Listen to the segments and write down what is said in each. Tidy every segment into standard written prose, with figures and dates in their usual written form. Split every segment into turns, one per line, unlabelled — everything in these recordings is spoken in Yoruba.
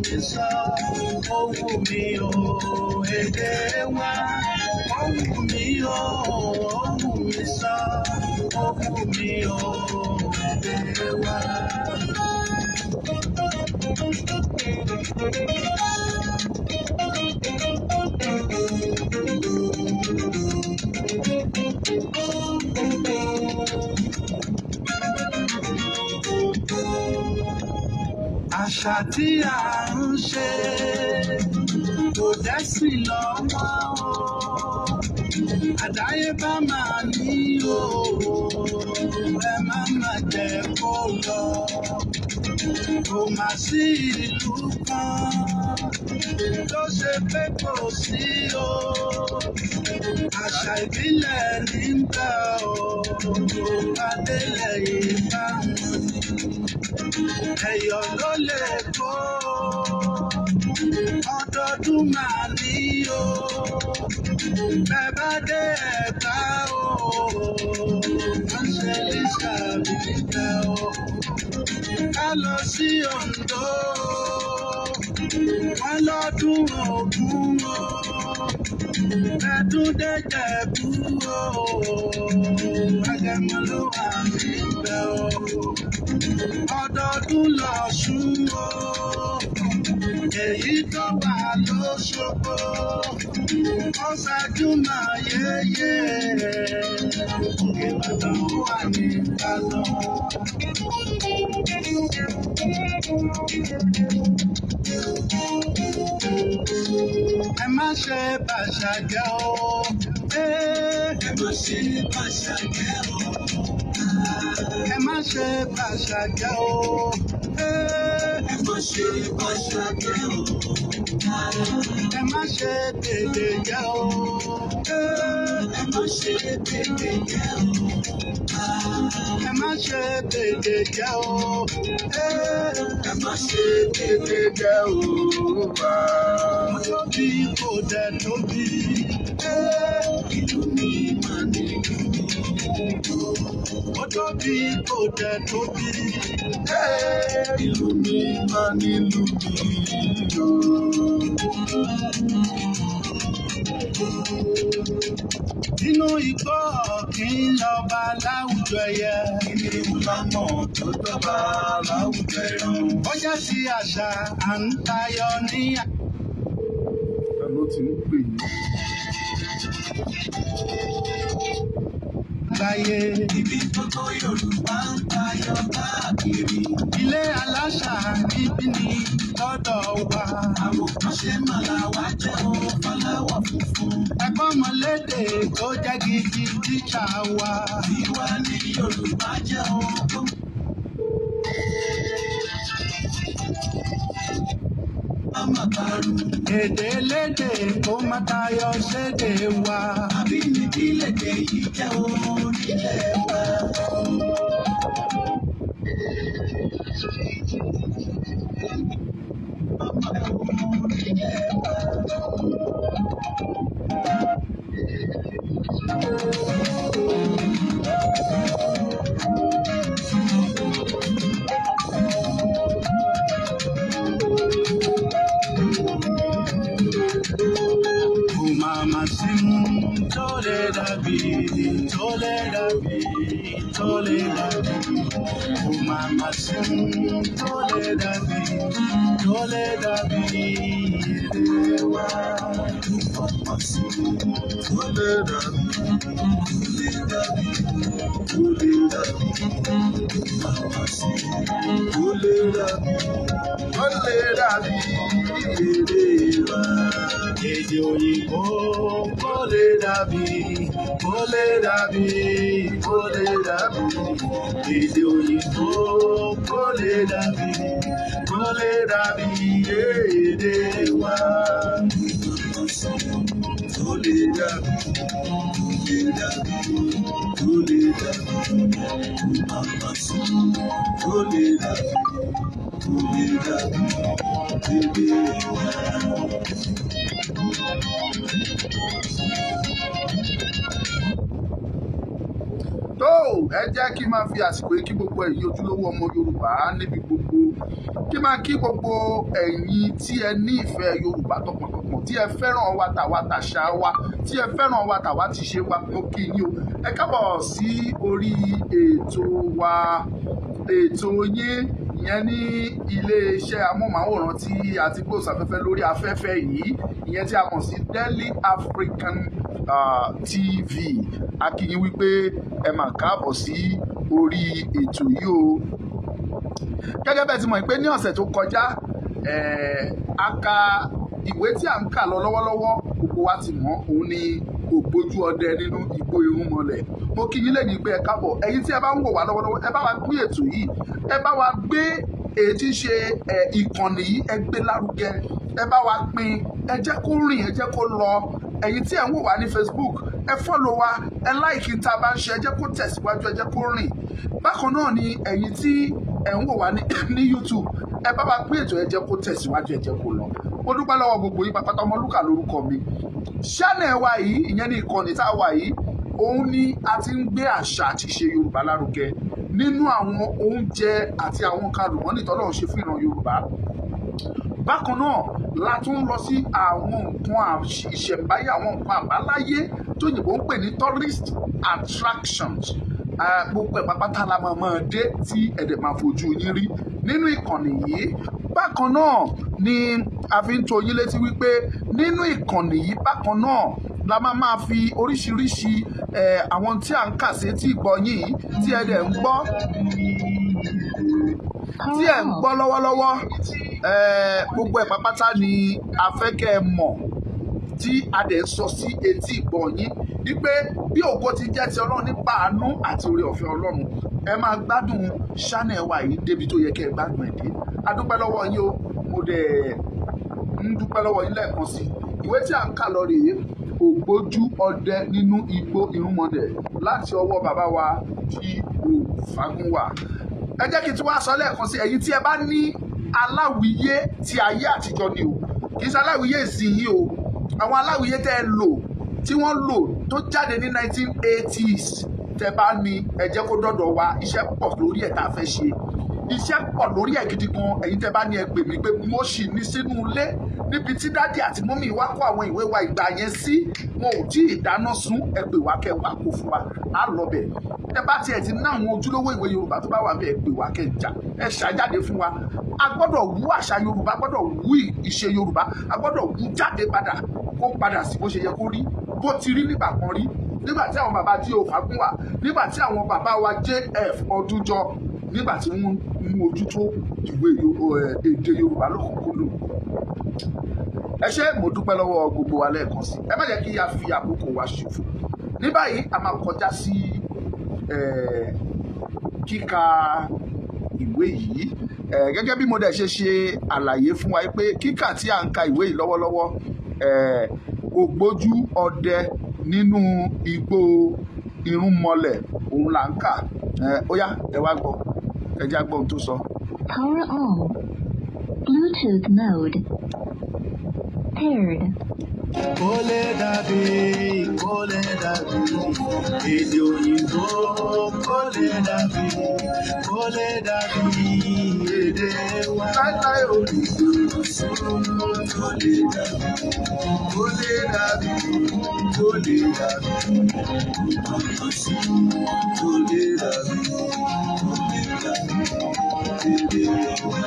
mí sọ, ó wù mí o, èdè wa. Ó wù mí o, ó wù mí sọ, ó wù mí o, èdè wa. Àṣà tí à ń ṣe kò dẹ́sìn lọ́wọ́ o. Àdáyébá máa ní o, ẹ má má jẹ́ kó lọ. Kò má sí ìlú kan tó ṣe pé kò sí o. Àṣà ìbílẹ̀ ní ń bẹ o, adélẹ̀ yìí bá wọn ní. Ẹ̀yọ̀ ló lè kó ọdọọdún máa ní o. Bẹ́ẹ̀ bá dé Ẹ̀gbá o, wọ́n ṣe Lísàbí níbẹ̀ o. Ká lọ sí Oǹdó, wọ́n lọ́dún Ògún o. Ẹ̀dún dé Jẹ̀bú o, Agẹmọ ló wà níbẹ̀ o. Ọdọọdún lọ̀ṣun o, èyí tó wà lóṣogbo, ó ṣàjùmọ̀ yéyé. Òkè Ìbàdàn wà ní Ìbàdàn. Ẹ má ṣe bàṣà jẹ́ o. Ẹ má ṣe bàṣà jẹ́ o. Ẹ má ṣe bàṣà jẹ́ o. Ẹ má ṣe bàṣà jẹ́ o. Ẹ má ṣe tètè jẹ́ o. Ẹ má ṣe tètè jẹ́ o. Ẹ má ṣe tètè jẹ́ o. Ẹ má ṣe tètè jẹ́ o. Mo tóbi kò dẹ̀ tóbi. Ìlú mi máa ní ìlú mi. Ó tóbi kò dẹ̀ tóbi. Ìlú mi máa nílùú mi o. Nínú igbó kì í lọ́ba láwùjọ ẹyẹ. Kìnìún lámọ̀ tó dọ́gba láwùjọ ẹran. Ó jẹ́ ti àṣà à ń tayọ ní
Ta ló ti ń pè yín?
Àgbáyé. Ibi gbogbo Yorùbá ń tayọ káàkiri. Ilé aláṣà níbí ni lọ́dọ̀ wa. Àwòkọ́ṣe màlà wá jẹ́ o fọláwọ̀ funfun. Ẹ̀kọ́ mọ̀lédè tó jẹ́ gidi tíṣà wa. Tiwa ní Yorùbá jẹ́ o. Èdè lédè kó má tayọ sédè wa. Àbínibí lédè yìí jẹ́ o nílẹ̀ wa. Kò máa ma sí mú tó lè dàbí, tó lè dàbí, tó lè dàbí. Kò máa ma sí mú tó lè dàbí, tó lè dàbí èdè wa. Kò máa sí mú tó lè dàbí, tó lè dàbí, tó lè dàbí. Kò máa sí mú tó lè dàbí, tó lè dàbí èdè wa. Èdè òyìnbó kò lè dàbí, kò lè dàbí, kò lè dàbí. Èdè òyìnbó kò lè dàbí, kò lè dàbí èdè wa. Kò lè dàbí, kò lè dàbí, kò lè dàbí. Kò lè dàbí, kò lè dàbí èdè wa.
Tó ẹ jẹ́ kí n máa fi àsìkò yìí kí gbogbo ẹ̀yin ojúlówó ọmọ Yorùbá níbi gbogbo, kí máa kí gbogbo ẹ̀yin tí ẹ ní ìfẹ́ Yorùbá tọkàntọkàn, tí ẹ fẹ́ràn wa tàwa tàṣà wa, tí ẹ fẹ́ràn wa tàwa ti ṣe wa. Mo kí yín o, ẹ kábọ̀ sí orí ètò wa, ètò yín, ìyẹn ní iléeṣẹ́ amóhùnmáwòrán tí a ti gbóhùnsáfẹ́fẹ́ lórí afẹ́fẹ́ yìí, ìyẹn tí a mọ̀ sí Delhi African TV. A kí yín wípé ẹ máa káàbọ̀ sí orí ètò yìí o. Gẹ́gẹ́ bẹ́ẹ̀ ti mọ̀ pé ní ọ̀sẹ̀ tó kọjá, a ka ìwé tí à ń kà lọ lọ́wọ́lọ́wọ́. Gbogbo wa ti mọ̀, òun ni Ògbójú Ọdẹ Nínú Igbó Irúnmọlẹ̀. Mo kí yín lẹ́yìn pé ẹ káàbọ̀. Ẹ̀yin tí ẹ bá ń wò wá lọ́wọ́lọ́wọ́, ẹ bá wa pín ètò yìí, ẹ bá wa gbé èyí tí ń ṣe ìkànnì yìí, ẹ gbé lárugẹ, ẹ bá wa pín, ẹ jẹ́ kó rìn, ẹ jẹ́ kó lọ. Ẹ̀yin tí ẹ ń wò wá ní Facebook, ẹ follow wa, ẹ like tá a bá ń ṣe, ẹ jẹ́ kó tẹ̀síwájú, ẹ jẹ́ kó rìn. Bákan náà ni ẹ̀yin tí ẹ ń wò wá ní YouTube, ẹ bá wa pín ètò, ẹ jẹ́ kó tẹ̀síwájú, ẹ jẹ́ kó lọ. Mo dúpẹ́ lọ́wọ́ gbogbo yín pápátá. Ọmọlúkà lórúkọ mi. Channel wa yìí, ìyẹn ní ìkànnì tá a wà yìí, òun ni a ti ń gbé àṣà àti ìṣe Yorùbá lárugẹ nínú àwọn oúnjẹ àti àwọn nǹkan àlùmọ́nì tọ́lọ́run ṣe fún ìran Yorùbá. Bákan náà la tún ń lọ sí àwọn nǹkan ìṣẹ̀ǹbáyé, àwọn nǹkan àbáláyé tóyìnbó ń pè ní tourist attractions. Gbogbo ẹ̀ pápátá la máa dé tí ẹ̀dẹ̀ máa fojú yín rí nínú ìkànnì yìí. Bákan náà ni a fi ń tó yín létí wípé nínú ìkànnì yìí bákan náà la máa fi oríṣiríṣi àwọn tí à ń kà sí tí ìgbọ́ yín tí ẹ dẹ̀ ń gbọ́, tí ẹ̀ ń gbọ́ lọ́wọ́lọ́wọ́. Gbogbo ẹ̀ pápátá ni a fẹ́ kẹ́ ẹ mọ̀ tí a dẹ̀ ń sọ sí etí ìgbọ́ yín wípé bí ògo ti jẹ́ ti Ọlọ́run, nípa àánú àti oore ọ̀fẹ́ Ọlọ́run, ẹ máa gbádùn channel wa yìí débi tó yẹ kẹ́ ẹ gbádùn ẹ̀ dé. A dúpẹ́ lọ́wọ́ yín o, mo dẹ̀ ń dúpẹ́ lọ́wọ́ yín lẹ́ẹ̀kan sí. Ìwé tí à ń kà lọ rèé, Ògbójú Ọdẹ Nínú Igbó Irúnmọlẹ̀, láti ọwọ́ bàbá wa G.O. Fágúnwà. Ẹ jẹ́ kí n tún wá sọ lẹ́ẹ̀kan sí, ẹ̀yin tí ẹ bá ní aláwìyé ti ayé àtijọ́ ni o, kì í ṣe aláwìyé ìsinyìí o, àwọn aláwìyé tẹ́ ẹ lò, tí wọ́n lò tó jáde ní 1980s, tẹ́ bá ní, ẹ jẹ́ kó dọ́dọ̀ wa. Iṣẹ́ pọ̀ lórí ẹ̀ tá a fẹ́ ṣe, iṣẹ́ pọ̀ lórí ẹ̀ gidi gan. Ẹ̀yin tẹ́ bá ní, ẹ pè mí pé mo ṣì ní sínú ilé níbi tí daddy àti mummy wa kó àwọn ìwé wa ìgbà yẹn sí, wọn ò tí ì dáná sun. Ẹ pè wá kẹ́ wá kó fún wa, á lọ bẹ̀. Ẹ bá tiẹ̀ ti ná àwọn ojúlówó ìwé Yorùbá tó bá wà bẹ́ẹ̀, pè wá kẹ́ jà, ẹ ṣàjáde fún wa. A gbọ́dọ̀ wú àṣà Yorùbá, a gbọ́dọ̀ wú ìṣe Yorùbá, a gbọ́dọ̀ wú jáde padà, kó padà sí bó ṣe yẹ kó rí, bó ti rí nígbà kan rí, nígbà tí àwọn bàbá G.O. Fágúnwà, nígbà tí àwọn bàbá wa J.F. Ọdúnjọ, nígbà tí wọ́n mú ojú tó ìwé èdè Yorùbá lọ́kùnkúndùn. Ẹ ṣé, mo dúpẹ́ lọ́wọ́ gbogbo wa lẹ́ẹ̀kan sí. Ẹ má jẹ́ kí a fi àkókò wa ṣòfò. Ní báyìí, a máa kọjá sí kíka ìwé yìí. Gẹ́gẹ́ bí mo dẹ̀ ṣe ṣe àlàyé fún wa pé kíkà tí à ń ka ìwé yìí lọ́wọ́lọ́wọ́, Ògbójú Ọdẹ Nínú Igbó Irúnmọlẹ̀, òun là ń kà. Ó yá, ẹ wá gbọ́, ẹ já gbọ́ ohun tó sọ.
Power on. Bluetooth mode. Paired.
Kó lè dàbí, kó lè dàbí èdè òyìnbó, kó lè dàbí, kó lè dàbí èdè wa.
Láíláí o.
Kó lè dàbí, kó lè dàbí, kó lè dàbí, kó lè dàbí, kó lè dàbí èdè wa.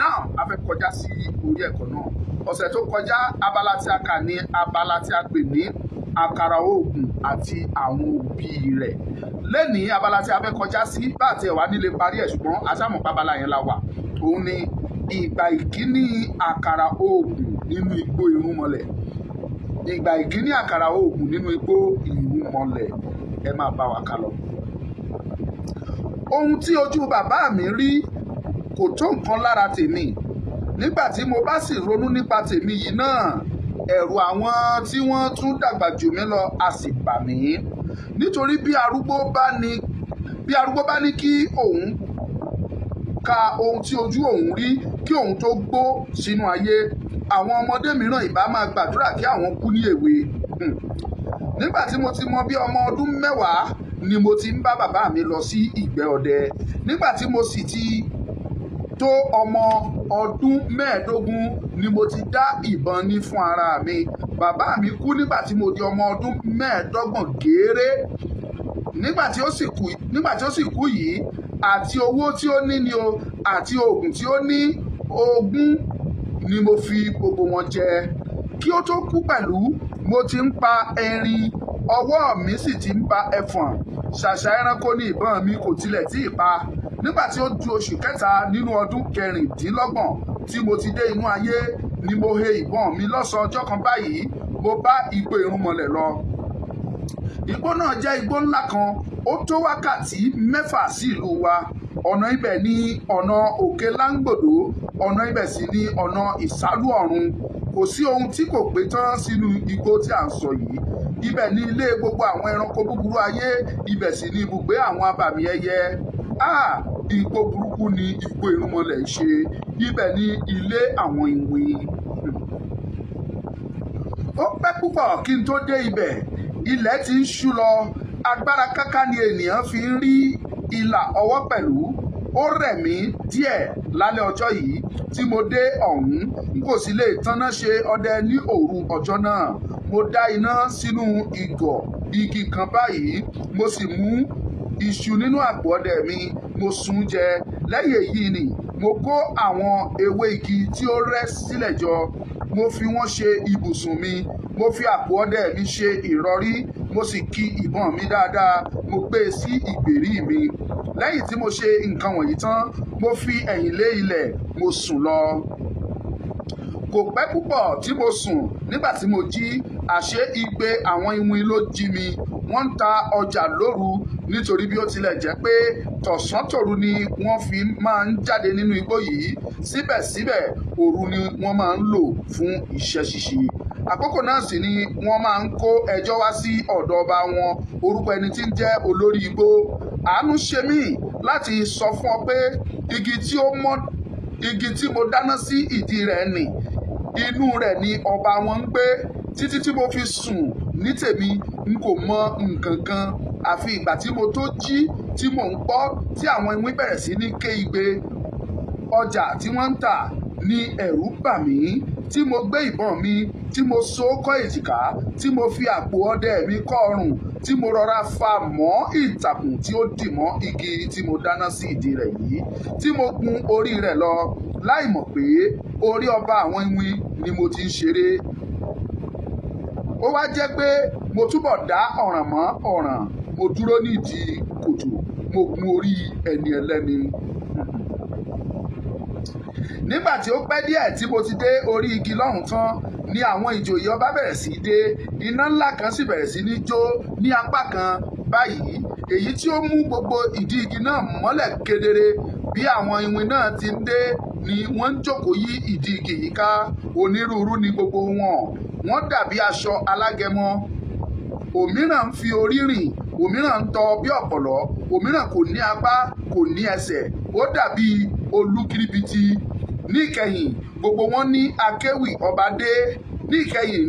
Now, a fẹ́ kọjá sí orí ẹ̀kọ́ náà. Ọ̀sẹ̀ tó kọjá, abala tí a kà ní abala tí a pè ní àkàrà oògùn àti àwọn òbí rẹ̀. Lẹ́nìí, abala tí a fẹ́ kọjá sí, bá àti ẹ̀wà nílé parí ẹ̀, ṣùgbọ́n aṣáàmùpá abala yẹn la wà, òun ni ìgbà ìkíní àkàrà oògùn nínú igbó irúnmọlẹ̀. Ìgbà ìkíní àkàrà oògùn nínú igbó irúnmọlẹ̀. Ẹ máa bá wa ká lọ. Ohun tí ojú bàbá mi rí kò tó nǹkan lára tèmi. Nígbà tí mo bá sì ronú nípa tèmi yìí náà, ẹ̀rù àwọn tí wọ́n tún dàgbà jù mí lọ a sì bà mí, nítorí bí arúgbó bá ní kí òun ka ohun tí ojú òun rí kí òun tó gbó sínú ayé, àwọn ọmọdé mìíràn ìbá máa gbàdúrà kí àwọn kú ní èwe. Nígbà tí mo ti mọ bí ọmọ ọdún 10 ni mo ti ń bá bàbá mi lọ sí ìgbẹ́ ọdẹ. Nígbà tí mo sì ti tó ọmọ ọdún 15 ni mo ti dá ìbọn ní fún ara mi. Bàbá mi kú nígbà tí mo di ọmọ ọdún 25 gééré. Nígbà tí ó sì kú yìí, àti owó tí ó ní ni o, àti oògùn tí ó ní, ogún ni mo fi gbogbo wọn jẹ. Kí ó tó kú pẹ̀lú, mo ti ń pa erin, ọwọ́ mi sì ti ń ba ẹfọ̀n. Ṣàṣà ẹranko ní ìbọn mi kò tilẹ̀ tí ì pa. Nígbà tí ó du oṣù kẹta nínú ọdún 26 tí mo ti dé inú ayé ni mo he ìbọn mi lọ́sàn-án ọjọ́ kan báyìí. Mo bá igbó irúnmọlẹ̀ lọ. Igbó náà jẹ́ igbó ńlá kan, ó tó wákàtí 6 sí ìlú wa. Ọ̀nà ibẹ̀ ní ọ̀nà Òkè Láńgbòdo, ọ̀nà ibẹ̀ sì ní ọ̀nà Ìsálú Ọ̀run. Kò sí ohun tí kò pé tán sínú igbó tí à ń sọ yìí. Ibẹ̀ ní ilé gbogbo àwọn ẹranko búburú ayé, ibẹ̀ sì ní ibùgbé àwọn abàmì ẹyẹ. Ah, igbó burúkú ni igbó irúnmọlẹ̀ ń ṣe. Ibẹ̀ ní ilé àwọn iwin. Ó pẹ́ púpọ̀ kí n tó dé ibẹ̀. Ilẹ̀ ti ń ṣú lọ. Agbára káká ni ènìyàn fi ń rí ìlà ọwọ́ pẹ̀lú. Ó rẹ̀ mí díẹ̀ lálẹ́ ọjọ́ yìí tí mo dé ọ̀hún. N kò sì lè tanná ṣe ọdẹ ní òru ọjọ́ náà. Mo dá iná sínú ìgò igi kan báyìí, mo sì mú iṣu nínú àpò ọdẹ mi, mo sun jẹ. Lẹ́yìn èyí ni mo kó àwọn ewé igi tí ó rẹ́ sílẹ̀ jọ, mo fi wọ́n ṣe ibùsùn mi. Mo fi àpò ọdẹ mi ṣe ìrọ̀rí, mo sì ki ìbọn mi dáadáa, mo gbé e sí ìgbèrí mi. Lẹ́yìn tí mo ṣe nǹkan wọ̀nyí tán, mo fi ẹ̀yìn lé ilẹ̀, mo sùn lọ. Kò pẹ́ púpọ̀ tí mo sùn. Nígbà tí mo jí, àṣé igbe àwọn iwin ló jí mi. Wọ́n ń ta ọjà lóru, nítorí bí ó tilẹ̀ jẹ́ pé tọ̀sán tòru ni wọ́n fi máa ń jáde nínú igbó yìí, síbẹ̀síbẹ̀ òru ni wọ́n máa ń lò fún iṣẹ́ ṣíṣe. Àkókò náà sì ni wọ́n máa ń kó ẹjọ́ wá sí ọ̀dọ̀ ọba wọn, orúkọ ẹni tí ń jẹ́ olórí igbó. Àánú ṣe mí láti sọ fún ọ pé igi tí mo dáná sí ìdí rẹ̀ nì, inú rẹ̀ ni ọba wọn ń gbé. Títí tí mo fi sùn ní tèmi, n kò mọ nǹkan kan, àfi ìgbà tí mo tó jí tí mò ń gbọ́ tí àwọn iwin bẹ̀rẹ̀ sí ní ké igbe ọjà tí wọ́n ń tà ní ẹ̀rù bà mí, tí mo gbé ìbọn mi, tí mo so kọ́ èjìká, tí mo fi àpò ọdẹ mi kọ́ ọrùn, tí mo rọra fa mọ́ ìtàkùn tí ó dì mọ́ igi tí mo dáná sí ìdí rẹ̀ yìí, tí mo gun orí rẹ̀ lọ, láì mọ̀ pé orí ọba àwọn iwin ni mo ti ń ṣeré. Ó wá jẹ́ pé mo túbọ̀ dá ọ̀ràn mọ́ ọ̀ràn. Mo dúró nídìí kòtò, mo gun orí ẹni ẹlẹ́ni. Nígbà tí ó pẹ́ díẹ̀ tí mo ti dé orí igi lọ́hùn tán ni àwọn ìjòyè ọba bẹ̀rẹ̀ sí í dé. Iná ńlá kan sì bẹ̀rẹ̀ sí ní jó ní apá kan báyìí, èyí tí ó mú gbogbo ìdí igi náà mọ́lẹ̀ kedere. Bí àwọn iwin náà ti ń dé ni wọ́n ń jókòó yí ìdí igi yìí ká. Onírúurú ni gbogbo wọn. Wọ́n dàbí aṣọ alágẹmọ. Òmíràn ń fi orí rìn, òmíràn ń tọ́ bí ọ̀pọ̀lọ́, òmíràn kò ní apá, kò ní ẹsẹ̀, ó dàbí olúkiribiti. Ní ìkẹyìn gbogbo wọn ní akéwì ọba dé. Ní ìkẹyìn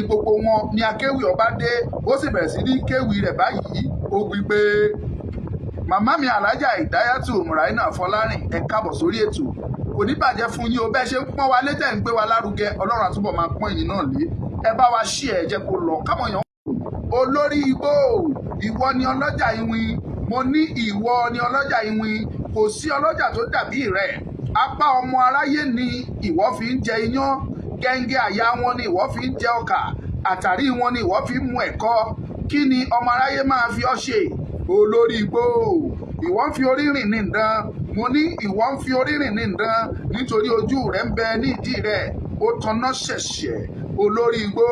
gbogbo wọn ní akéwì ọba dé. Ó sì bẹ̀rẹ̀ sí ní kéwì rẹ̀ báyìí. Ó wí pé, màmá mi Alájà Ìdáyàtù Mùráínà Fọlárìn, ẹ káàbọ̀ sórí ètò. Kò ní bàjẹ́ fún yín o. Bẹ́ẹ̀ ṣe ń pọ́n wa létẹ̀, ń gbé wa lárugẹ, Ọlọ́run àtúbọ̀ máa pọ́n ẹ̀yin náà lé. Ẹ bá wa ṣí ẹ, jẹ́ kó lọ káwọn èèyàn. Olórí igbó, ìwọ ni ọlọ́jà iwin. Mo ní ìwọ ni ọlọ́jà iwin, kò sí ọlọ́jà tó dàbí rẹ̀. Apá ọmọ aráyé ni ìwọ fi ń jẹ iyán, gẹ́ngẹ́ àyà wọn ni ìwọ fi ń jẹ ọkà, àtàrí wọn ni ìwọ fi ń mu ẹ̀kọ. Kí ni ọmọ aráyé máa fi ọ́ ṣe? Olórí igbó, ìwọ ń fi orí rìn ní ǹdán. Mo ní ìwọ ń fi orí rìn ní ǹdán, nítorí ojú rẹ ń bẹ ní ìdí rẹ, ó tanná ṣẹ̀ṣẹ̀. Olórí igbó,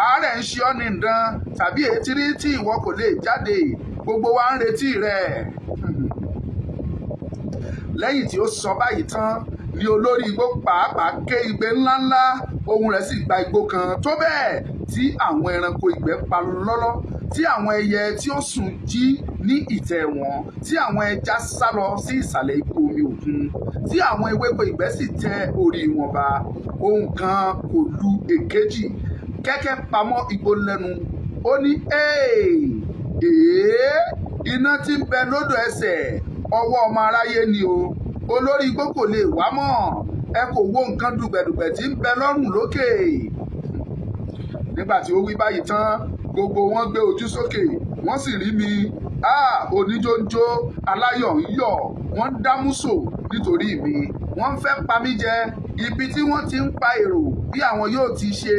àárẹ̀ ń ṣe ọ́ ní ǹdán, tàbí ètírí tí ìwọ kò lè jáde? Gbogbo wa ń retí rẹ. Lẹ́yìn tí ó sọ báyìí tán ni olórí igbó pàápàá ké igbe ńláńlá. Ohùn rẹ̀ sì gba igbó kan tó bẹ́ẹ̀ tí àwọn ẹranko ìgbẹ́ pa lọ́lọ́, tí àwọn ẹyẹ tí ó sùn jí ní ìtẹ́ wọn, tí àwọn ẹja sá lọ sí ìsàlẹ̀ ikú omi òkun, tí àwọn ewéko ìgbẹ́ sì tẹ orí wọn ba. Ohùn kan kò lu èkejì. Kẹ́kẹ́ pamọ́ igbó lẹ́nu. Ó ní, "Èé, iná tí ń bẹ lódò ẹsẹ̀ ọwọ́ ọmọ aráyé ni o. Olórí igbó kò lè wá mọ́. Ẹ kò wo nǹkan dùgbẹ̀dùgbẹ̀ tí ń bẹ lọ́rùn lókè." Nígbà tí ó wí báyìí tán, gbogbo wọn gbé ojú sókè, wọ́n sì rí mi. Ah, oníjó ń jó, aláyọ̀ ń yọ̀, wọ́n ń dámúsò nítorí mi. Wọ́n ń fẹ́ pa mí jẹ. Ibi tí wọ́n ti ń pa èrò bí àwọn yóò ti ṣe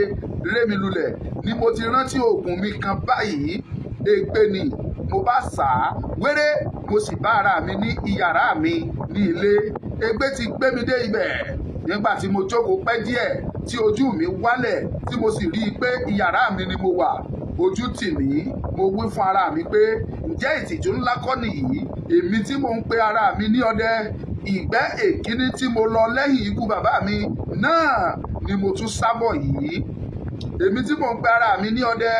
ré mi lulẹ̀ ni mo ti rántí oògùn mi kan báyìí. Ègbé ni mo bá sà á wéré, mo sì bá ara mi ní iyàrá mi ní ilé. Ègbé ti gbé mi dé ibẹ̀. Nígbà tí mo jókòó pẹ́ díẹ̀, tí ojú mi wálẹ̀, tí mo sì rí i pé iyàrá mi ni mo wà, ojú tì mí. Mo wí fún ara mi pé, "Ǹjẹ́ ìtìjú ńlá kọ́ nìyí? Èmi tí mo ń pe ara mi ní ọdẹ, ìgbẹ́ èkíní tí mo lọ lẹ́yìn ikú bàbá mi náà ni mo tún sábọ̀ yìí. Èmi tí mò ń pe ara mi ní ọdẹ,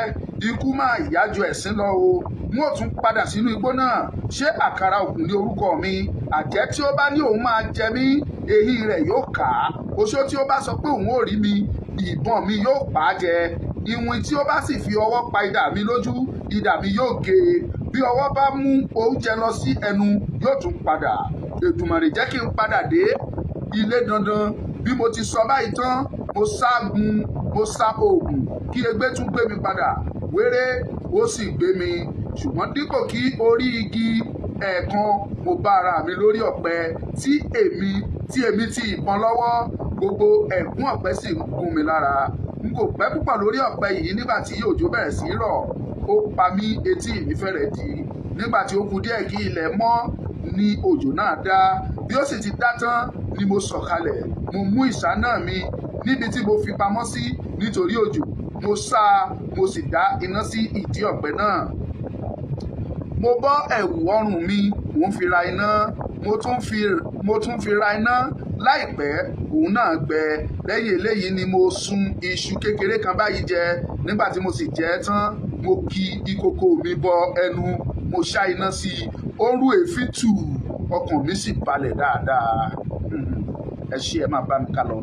ikú máa yá ju ẹ̀sín lọ o. N ó tún padà sínú igbó náà. Ṣé àkàrà òkun ní orúkọ mi? Àjẹ́ tí ó bá ní òun máa jẹ mí, eyín rẹ̀ yóò kà á. Oṣó tí ó bá sọ pé òun ò rí mi, ìbọn mi yóò pa á jẹ. Ìwìn tí ó bá sì fi ọwọ́ pa idà mi lójú, idà mi yóò gé e. Bí ọwọ́ bá mú oúnjẹ lọ sí ẹnu, yóò tún padà. Èdùmàrè jẹ́ kí n padà dé ilé dandan." Bí mo ti sọ báyìí tán, mo ságun, mo sá oògùn kí egbé tún gbé mi padà. Wéré, ó sì gbé mi, ṣùgbọ́n dípò kí orí igi ẹ̀ẹ̀kan, mo bá ara mi lórí ọ̀pẹ tí èmi ti ìbọn lọ́wọ́. Gbogbo ẹ̀gún ọ̀pẹ sì ń gún mi lára. N kò pẹ́ púpọ̀ lórí ọ̀pẹ yìí nígbà tí òjò bẹ̀rẹ̀ sí í rọ̀. Ó pa mí, etí mi fẹ́rẹ̀ di. Nígbà tí ó kù díẹ̀ kí ilẹ̀ mọ́ ni òjò náà dá. Bí ó sì ti dá tán ni mo sọ̀kalẹ̀. Mo mú ìṣáná mi níbi tí mo fi pamọ́ sí nítorí òjò. Mo sá a, mo sì dá iná sí ìdí ọ̀pẹ náà. Mo bọ́ ẹ̀wù ọrùn mi, mò ń fi ra iná. Mo tún fi ra iná. Láìpẹ́, òun náà gbẹ. Lẹ́yìn eléyìí ni mo sun iṣu kékeré kan báyìí jẹ. Nígbà tí mo sì jẹ ẹ́ tán, mo ki ìkòkò mi bọ ẹnu, mo ṣá iná sí i, ó rú èéfín tù, ọkàn mi sì balẹ̀ dáadáa. Ẹ ṣé, ẹ máa bá mi ká lọ.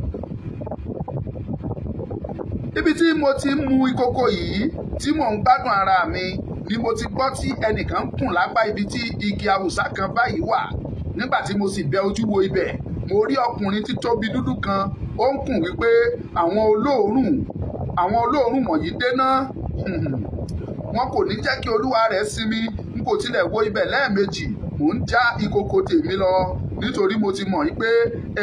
Ibi tí mo ti ń mu ìkòkò yìí, tí mò ń gbádùn ara mi, ni mo ti gbọ́ tí ẹnìkan ń kùn lápá ibi tí igi awùsá kan báyìí wà. Nígbà tí mo sì bẹ ojú wo ibẹ̀, mo rí ọkùnrin títóbi dúdú kan. Ó ń kùn wípé, "Àwọn olóòórùn wọ̀nyí dénà, wọn kò ní jẹ́ kí olúwa rẹ̀ sinmi." N kò tilẹ̀ wo ibẹ̀ lẹ́ẹ̀mejì, mò ń já ìkòkò tèmi lọ, nítorí mo ti mọ̀ pé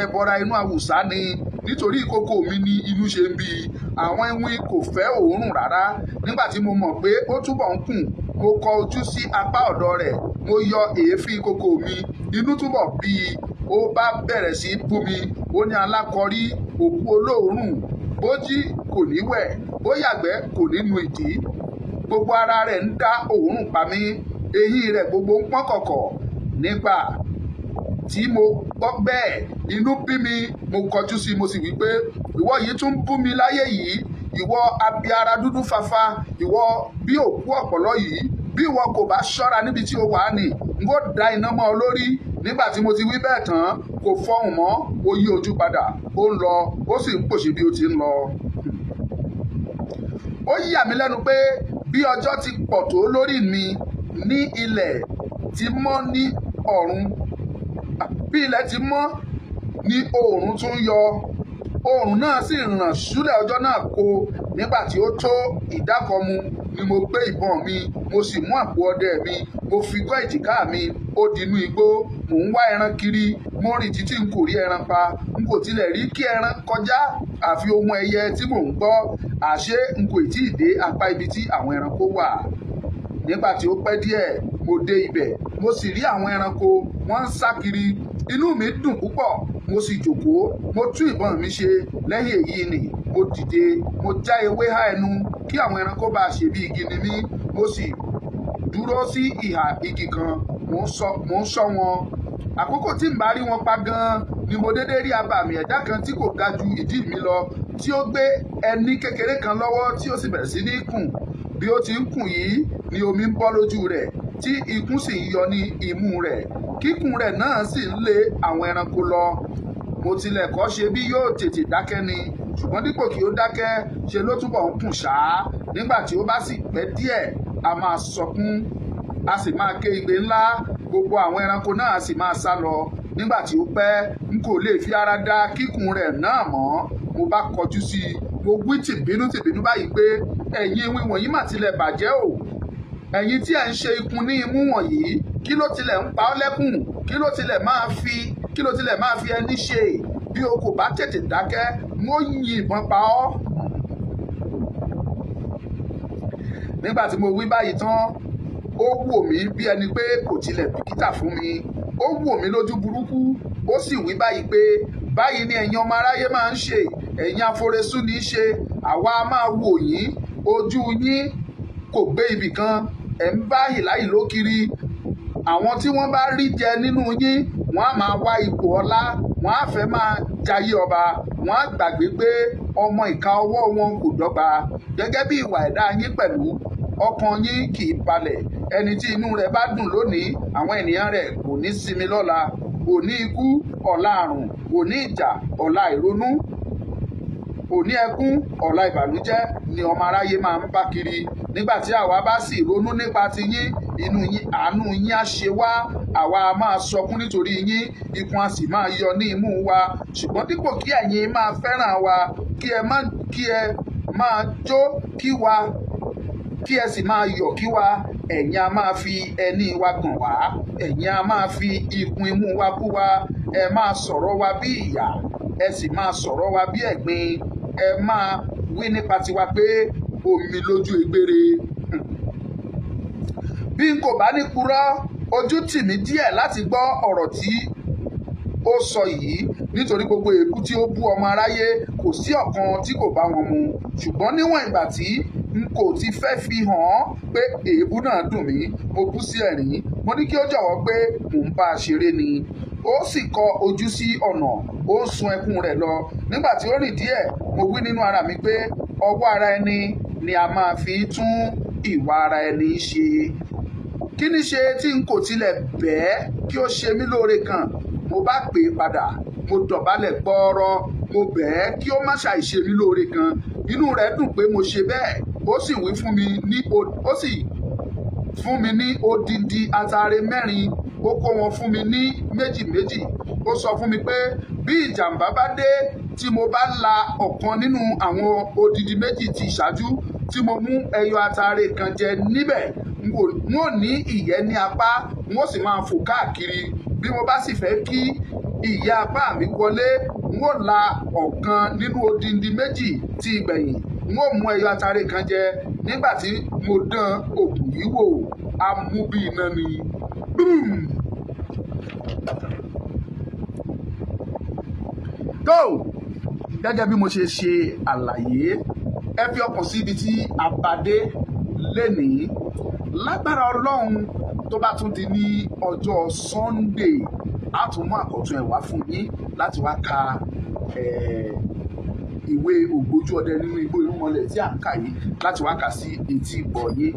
ẹbọra inú awùsá ni. Nítorí ìkòkò mi ní inú ṣe ń bí àwọn iwin kò fẹ́ òórùn rárá. Nígbà tí mo mọ̀ pé ó túbọ̀ ń kùn, mo kọ ojú sí apá ọ̀dọ̀ rẹ̀, mo yọ èéfín ìkòkò mi. Inú túbọ̀ bí i. Ó bá bẹ̀rẹ̀ sí í bú mi. Ó ní, "Alákọ̀rí, òkú olóòórùn, bó jí kò ní wẹ̀, bó yàgbẹ́ kò ní nu ìdí." Gbogbo ara rẹ̀ ń dá òórùn pa mí, eyín rẹ̀ gbogbo ń pọ́n kọ̀kọ̀. Nígbà tí mo gbọ́ bẹ́ẹ̀, inú bí mi. Mo kọjú sí i, mo sì wí pé, "Ìwọ yìí tún bú mi láyé yìí, ìwọ abiara dúdú fafa, ìwọ bí òkú ọ̀pọ̀lọ́ yìí. Bí ìwọ kò bá ṣọ́ra níbi tí o wà ní, n kò dá iná mọ́ ọ lórí." Nígbà tí mo ti wí bẹ́ẹ̀ tán, kò fọhùn mọ́. Ó yí ojú padà, ó ń lọ, ó sì ń pòṣe bí ó ti ń lọ. Ó yà mí lẹ́nu pé bí ọjọ́ ti pọ̀ tó lórí mi ní ilẹ̀ tí mọ́ ní ọ̀run, bí ilẹ̀ ti mọ́ ní oòrùn tún yọ. Oòrùn náà sì ràn ṣúlẹ̀ ọjọ́ náà kó. Nígbà tí ó tó ìdákọ̀mu ni mo gbé ìbọn mi, mo sì mú àpò ọdẹ mi, mo fi kọ́ èjìká mi. Ó dinú igbó, mò ń wá ẹran kiri. Mo rìn títí, n kò rí ẹran pa. N kò tilẹ̀ rí kí ẹran kọjá, àfi ohùn ẹyẹ tí mò ń gbọ́. Àṣé n kò tí ì dé apá ibi tí àwọn ẹranko wà. Nígbà tí ó pẹ́ díẹ̀, mo dé ibẹ̀, mo sì rí àwọn ẹranko, wọ́n ń sá kiri. Inú mi dùn púpọ̀, mo sì jókòó, mo tún ìbọn mi ṣe. Lẹ́yìn èyí ni mo dìde, mo já ewé há ẹnu kí àwọn ẹranko bá ṣe bí igi ni mí. Mo sì dúró sí ìhà igi kan, mò ń ṣọ́ wọn. Àkókò tí n bá rí wọn pa gan-an ni mo dédé rí abàmì ẹ̀dá kan tí kò ga ju ìdí mi lọ, tí ó gbé ẹní kékeré kan lọ́wọ́, tí ó sì bẹ̀rẹ̀ sí ní kùn. Bí ó ti ń kùn yìí ni omi ń bọ́ lójú rẹ̀, tí ikún sì ń yọ ní imú rẹ̀. Kíkùn rẹ̀ náà sì ń lé àwọn ẹranko lọ. Mo tilẹ̀ kọ́ ṣe bí yóò tètè dákẹ́ ni, ṣùgbọ́n. Ṣùgbọ́n dípò kí ó dákẹ́, ṣe ló túbọ̀ ń kùn ṣáá. Nígbà tí ó bá sì pẹ́ díẹ̀, a máa sọkún, a sì máa ké igbe ńlá. Gbogbo àwọn ẹranko náà sì máa sá lọ. Nígbà tí ó pẹ́, n kò lè fi ara da kíkùn rẹ̀ náà mọ́. Mo bá kọjú sí i, mo wí tìbínú tìbínú báyìí pé, "Ẹ̀yin ewin wọ̀nyí mà tilẹ̀ bàjẹ́ o. Ẹ̀yin tí ẹ̀ ń ṣe ikun ní imú wọ̀nyí, kí ló tilẹ̀ ń pa ọ́ lẹ́kùn? Kí ló tilẹ̀ máa fi ẹni ṣe? Bí o kò bá tètè dákẹ́, n ó yin ìbọn pa ọ́." Nígbà tí mo wí báyìí tán, ó wò mí bí ẹni pé kò tilẹ̀ bìkítà fún mi. Ó wò mí lójú burúkú, ó sì wí báyìí pé, "Báyìí ni ẹ̀yin ọmọ aráyé máa ń ṣe. Ẹ̀yin aforesú ní í ṣe. Àwa a máa wò yín, ojú yín kò gbé ibì kan. Ẹ̀ ń bá hìláhìló kiri. Àwọn tí wọ́n bá rí jẹ nínú yín, wọ́n á máa wá ipò ọlá, wọ́n á fẹ́ máa jayé ọba. Wọ́n á gbàgbé pé ọmọ ìka ọwọ́ wọn kò dọ́gba. Gẹ́gẹ́ bí ìwà ẹ̀dá yín pẹ̀lú, ọkàn yín kì í balẹ̀. Ẹni tí inú rẹ̀ bá dùn lónìí, àwọn ènìyàn rẹ̀ kò ní sinmi lọ́la. Òní ikú, ọ̀la àrùn; òní ìjà, ọ̀la ìrònú; òní ẹkún, ọ̀la ìbànújẹ́ ni ọmọ aráyé máa ń bá kiri. Nígbà tí àwa bá sì ronú nípa tiyín, inú yín, àánú yín á ṣe wá. Àwa a máa sọkún nítorí yín, ikun a sì máa yọ ní imú wa. Ṣùgbọ́n dípò kí ẹ̀yin máa fẹ́ràn wa, kí ẹ máa jó kí wa, kí ẹ sì máa yọ̀ kí wa, ẹ̀yin a máa fi ẹní wa gàn wá, ẹ̀yin a máa fi ikun imú wa bú wa. Ẹ máa sọ̀rọ̀ wa bí ìyà, ẹ sì máa sọ̀rọ̀ wa bí ẹ̀gbin. Ẹ máa wí nípa tiwa pé omi lójú egbére." Bí n kò bá ní purọ́, ojú tì mí díẹ̀ láti gbọ́ ọ̀rọ̀ tí ó sọ yìí, nítorí gbogbo èébú tí ó bú ọmọ aráyé, kò sí ọ̀kan tí kò bá wọn mu. Ṣùgbọ́n níwọ̀n ìgbà tí n kò ti fẹ́ fi hàn án pé èébú náà dùn mí, mo bú sí ẹ̀rín. Mo ní kí ó jọ̀wọ́, pé mò ń bá a ṣeré ni. Ó sì kọ ojú sí ọ̀nà, ó ń sun ẹkún rẹ̀ lọ. Nígbà tí ó rìn díẹ̀, mo wí nínú ara mi pé ọwọ́ ara ẹni ni a máa fi tún ìwà ara ẹni ṣe. Kí ni ṣe tí n kò tilẹ̀ bẹ́ẹ̀ kí ó ṣe mí lóore kan? Mo bá pè é padà, mo dọ̀bálẹ̀ gbọ́ọ́rọ́, mo bẹ̀ ẹ́ kí ó má ṣàìṣe mí lóore kan. Inú rẹ̀ dùn pé mo ṣe bẹ́ẹ̀. Ó sì fún mi ní odindi atare 4. Ó kó wọn fún mi ní méjì méjì. Ó sọ fún mi pé bí ìjàmbá bá dé tí mo bá la ọ̀kan nínú àwọn odindi 2 tí ìṣáájú, tí mo mú ẹyọ atare kan jẹ níbẹ̀, n ó ní ìyẹ́ ní apá, n ó sì máa fò káàkiri. Bí mo bá sì fẹ́ kí ìyẹ́ apá mi wọlé, n ó la ọ̀kan nínú odindi 2 tí ìgbẹ̀yìn, n ó mú ẹyọ atare kan jẹ. Nígbà tí mo dán oògùn yìí wò, á mú bí iná ni. Boom! Tó gẹ́gẹ́ bí mo ṣe ṣe àlàyé, ẹ fi ọkàn sí ibi tí a bá dé lénìí. Lágbára Ọlọ́run, tó bá tún di ní ọjọ́ Sunday, a tún mú àkọ́tún ẹ̀ wá fún yín láti wá ka ìwé Ògbójú Ọdẹ Nínú Igbó Irúnmọlẹ̀ tí à ń kà yìí, láti wá kà sí etí ìgbọ̀ yín.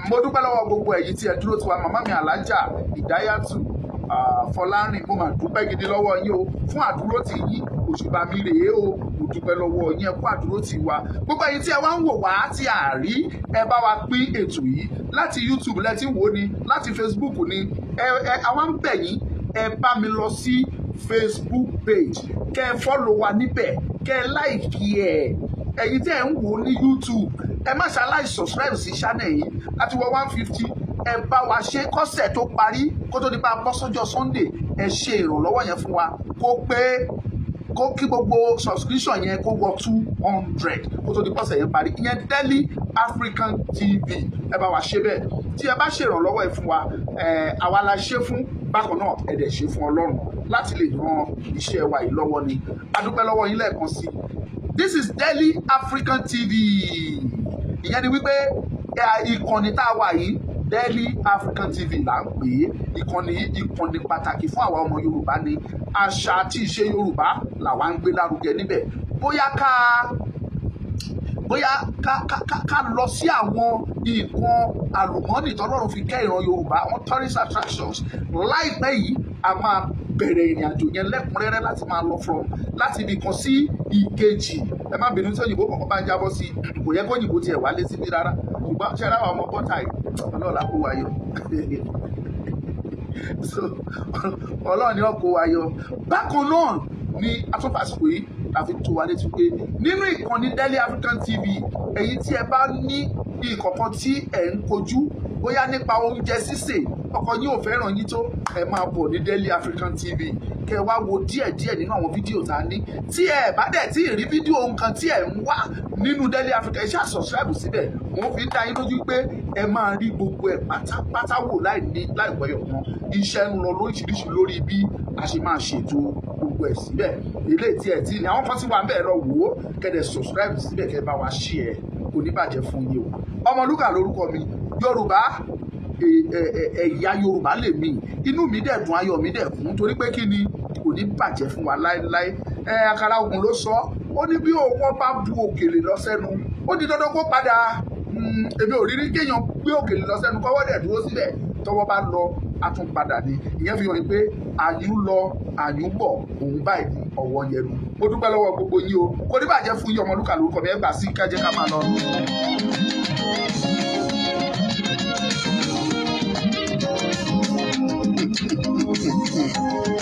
Mo dúpẹ́ lọ́wọ́ gbogbo ẹ̀yin tí ẹ dúró tiwa. Màmá mi, Alájà Ìdáyàtù Fọlárìn, mo mà dúpẹ́ gidi lọ́wọ́ yín o fún àdúró tì yín. Òṣùbà mi rèé o. Mo dúpẹ́ lọ́wọ́ yín, ẹ kú àdúró tì wá. Gbogbo ẹ̀yin tí ẹ wá ń wò wá tí a rí, ẹ bá wa pín ètò yìí. Láti YouTube lẹ ti ń wò ni, láti Facebook ni, ẹ àwa ń bẹ̀ yín, ẹ bá mi lọ sí Facebook page, kẹ́ ẹ follow wa níbẹ̀, kẹ́ ẹ like ẹ̀. Ẹ̀yin tí ẹ ń wò ní YouTube, ẹ má ṣaláì subscribe sí channel yìí. Àti wọ 150, ẹ bá wa ṣe kọ́sẹ̀ tó parí, kó tó di pa bọ́ sọ́jọ́ Sunday. Ẹ ṣe ìrànlọ́wọ́ yẹn fún wa, kó pé kó kí gbogbo subscription yẹn kó wọ 200 kó tó di pọ́sẹ̀ yẹn parí. Ìyẹn Daily African TV, ẹ bá wa ṣe bẹ́ẹ̀. Tí ẹ bá ṣe ìrànlọ́wọ́ ẹ fún wa, ẹ àwa la ṣe fún. Bákan náà, ẹ dẹ̀ ṣe fún Ọlọ́run láti lè ran iṣẹ́ wa yìí lọ́wọ́ ni. A dúpẹ́ lọ́wọ́ yín lẹ́ẹ̀kan sí. This is Daily African TV. Ìyẹn ni wípé ìkànnì tá a wà yìí, Daily African TV là ń pè é. Ìkànnì yìí, ìkànnì pàtàkì fún àwa ọmọ Yorùbá ni. Àṣà àti ìṣe Yorùbá làwa ń gbé lárugẹ níbẹ̀. Bóyá ká lọ sí àwọn nǹkan àlùmọ́ọ́nì tọ́lọ́run fi kẹ́ ìran Yorùbá, àwọn tourist attractions. Láìpẹ́ yìí, a máa bẹ̀rẹ̀ ìrìn àjò yẹn lẹ́kùnrẹ́rẹ́ láti máa lọ from láti ibì kan sí ìkejì. Ẹ má bínú tí òyìnbó kọ̀ọ̀kan bá ń jábọ́ sí, kò yẹ kó òyìnbó tiẹ̀ wálé síbí rárá, ṣùgbọ́n ṣe ara àwọn ọmọ bọ́tà yìí, Ọlọ́run á kó wa yọ. So Ọlọ́run ni ó kó wa yọ. Bákan náà ni atúnfàsìkò yìí la fi tó wa létí pé nínú ìkànnì Deli African TV, èyí tí ẹ bá ní ìkọ̀kan tí ẹ̀ ń kojú, bóyá nípa oúnjẹ sísè, ọkọ yín ò fẹ́ràn yín tó, ẹ máa bọ̀ ní Deli African TV, kẹ wá wo díẹ̀díẹ̀ nínú àwọn fídíò tá a ní. Tí ẹ bá dẹ̀ tí ì rí fídíò nǹkan tí ẹ ń wá nínú Deli Africa, ẹ ṣáà subscribe síbẹ̀. Mo fi ń dá yín lójú pé ẹ máa rí gbogbo ẹ̀ pátápátá wò láì ní láì wẹ̀yọ̀ kan. Iṣẹ́ ń lọ lóríṣiríṣi lórí bí a ṣe máa ṣètò gbogbo ẹ̀ síbẹ̀. Eléyìí tí ẹ̀ tí ní àwọn kan tí wà ń bẹ̀, lọ wò ó, kẹ́ dẹ̀ subscribe síbẹ̀, kẹ́ bá wa share. Kò ní bàjẹ́ fún yín o. Ọmọlúkà lórúkọ mi. Yorùbá, ẹ̀yà Yorùbá lèmi. Inú mi dẹ̀ dùn, ayọ̀ mi dẹ̀ kún, torí pé kí ni, kò ní bàjẹ́ fún wa láéláé. Ẹ àkàrà ogun ló sọ, ó ní bí òun bá bu òkèlè lọ sẹ́nu, ó di dandan kó padà. Èmi ò rí rí kéèyàn gbé òkèlè lọ sẹ́nu kọ́wọ́ dẹ̀ dúró síbẹ̀. Tọwọ́ bá lọ, a tún padà ní. Ìyẹn fi hàn pé àyùn lọ, àyùn bọ̀, òun báyìí ní ọwọ́ yẹnu. Mo dúpẹ́ lọ́wọ́ gbogbo yín o. Kò ní bàjẹ́ fún yín. Ọmọlúkà lórúkọ mi. Ẹ gbà sí kájẹ́ ká máa lọ.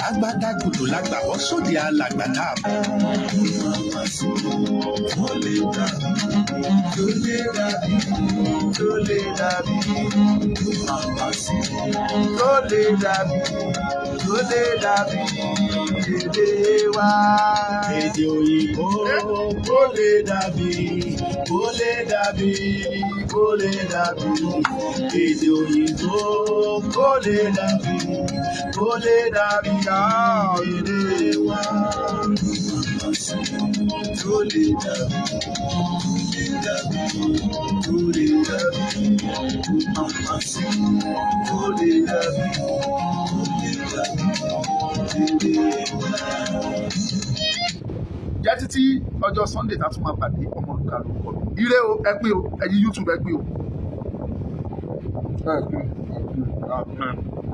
Agbádágùdù lágbàwọ́ sóde alàgbà tá a bá. Tó lè dàbí, tó lè dàbí, tó lè dàbí, màmá sí.
Tó lè dàbí, tó lè dàbí èdè wa.
Èdè òyìnbó kó lè dàbí, kó lè dàbí, kó lè dàbí. Èdè òyìnbó kó lè dàbí, kó lè dàbí èdè wa. Tó lè dàbí, tó lè dàbí, tó lè dàbí. Màmá sí, tó lè dàbí, tó lè dàbí èdè wa.
Jẹ́ títí ọjọ́ Sunday tá a tún máa pàdé, Ọmọlúkà lórúkọ mi. Ire o, ẹ pín o. Ẹ̀yin YouTube, ẹ pín o. Ẹ pín, ẹ pín, ẹ pín.